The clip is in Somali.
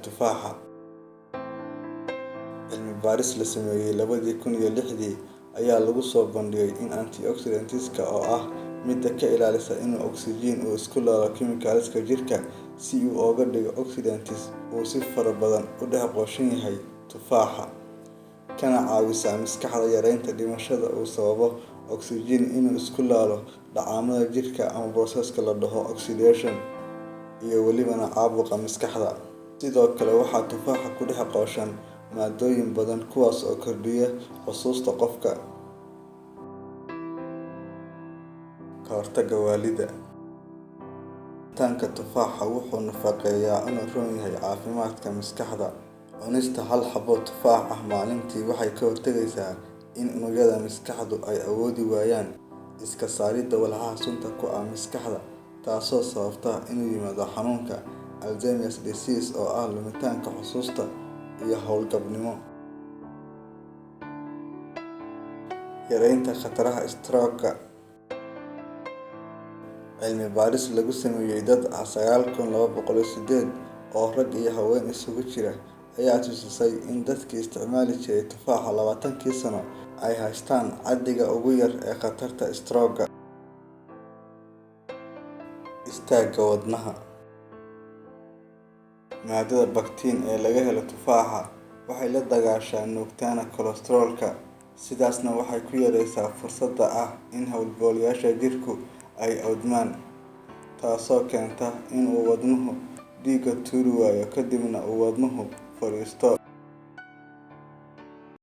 tufaaxa. Cilmi baaris la sameeyay 2006-dii ayaa lagu soo bandhigay in antioxidants-ka, oo ah midda ka ilaalisa inuu oksijiin uu isku laalo kiimikaadka jirka si uu uga dhigo oxidants, uu si fara badan u dhex qooshan yahay tufaaxa, kana caawisa maskaxda yareynta dhimashada uu sababo oksijiin inuu isku laalo dheecaamada jirka ama process-ka la dhaho oxidation, iyo welibana caabuqa maskaxda. Sidoo kale waxaa tufaaxa ku dhex qooshan maadooyin badan, kuwaas oo kordhiya xusuusta qofka. Ka hortagga waallida. Cunitaanka tufaaxa wuxuu nafaqeeyaa una roon yahay caafimaadka maskaxda. Cunista hal xabbo tufaax ah maalintii waxay ka hortagaysaa in unugyada maskaxdu ay awoodi waayaan iska saaridda walxaha sunta ku ah maskaxda, taasoo sababta inuu yimaado xanuunka Alzheimer's disease, oo ah lumitaanka xusuusta iyo hawlgabnimo. Yareynta khataraha stroke-ga. Cilmi baaris lagu sameeyay dad 9,208 oo rag iyo haween isugu jira ayaa tusisay in dadkii isticmaali jiray tufaaxa 20-kii sano ay haystaan xaddiga ugu yar ee khatarta stroke-ga. Istaagga wadnaha. Maadada pectin ee laga helo tufaaxa waxay la dagaashaa nuugtaanta kolestaroolka, sidaasna waxay ku yareysaa fursadda ah in halbowlayaasha jirku ay awdmaan, taasoo keenta in uu wadnuhu dhiigga tuuri waayo, kadibna uu wadnuhu fariisto.